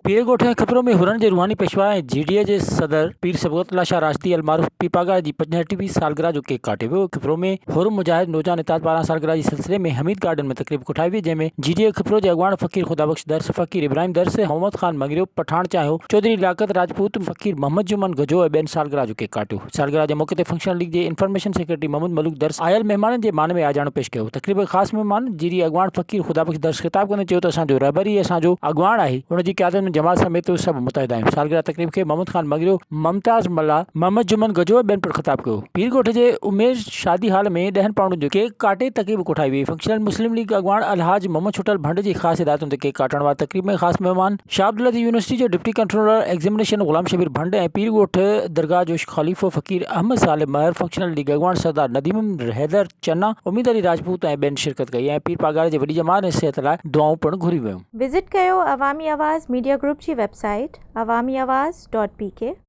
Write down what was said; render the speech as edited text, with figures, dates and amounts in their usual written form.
پير ڳوٺ ۽ کپرو ۾ حرن جي روحاني پيشوا ۽ جي ڊي اي جي صدر پير صبغت الله شاهه راشدي المعروف پير پاڳاري جي پنجهٺ سالگرهه جو ڪيڪ ڪاٽيو ويو. کپرو ۾ حر مجاهد نوجوان اتحاد پاران سالگرهه جي سلسلي ۾ حميد گارڊن ۾ تقريب ڪوٺائي وئي جنهن ۾ جي ڊي اي کپرو جي اڳواڻ فقير خدا بخش درس، فقير ابراهيم درس، محمد خان مڱريو، پٺاڻ چانهيو، چوڌري لياقت راجپوت، فقير محمد جمن گجو ۽ ٻين سالگرهه جو ڪيڪ ڪاٽيو. سالگرهه جي موقعي تي فنڪشنل ليگ جي انفارميشن سيڪريٽري محمد ملوڪ درس آيل مهمانن جي مان ۾ آجياڻو پيش ڪيو. تقريب جي خاص مهمان جي ڊي اي اڳواڻ فقير خدا بخش درس خطاب ڪندي چيو ته اسان جو رهبر ئي اسان جو اڳواڻ آهي، ان جي قيادت ۾ جماعت سميت سڀ متحد آهيون. سالگرهه تقريب کي محمد خان مڱريو، ممتاز ملاح، محمد جمن گجو ۽ ٻين پڻ خطاب ڪيو. پير ڳوٺ جي امير شادي هال ۾ ڏهن پائونڊن جو ڪيڪ ڪاٽي تقريب ڪوٺائي وئي. فنڪشنل مسلم ليگ اڳواڻ الحاج محمد ڇٽل ڀنڊ جي خاص هدايتن تي ڪيڪ ڪاٽڻ واري تقريب ۾ خاص مهمان شاهه عبدالعزيز يونيورسٽي جو deputy controller examination Ghulam Shabbir Bhand ۽ Pir Goth درگاهه جو خليفو فقير احمد صالح مهر، فنڪشنل ليگ اڳواڻ سردار نديم حيدر چنا، اميد علي راجپوت ۽ ٻين شرڪت ڪئي ۽ پير پاڳاري جي وڏي ڄمار ۽ صحت لاء دعائون پڻ گهريون ويون. وزٽ ڪيو عوامي آواز ميڊيا گروپ جي website Awami Awaz dot P K.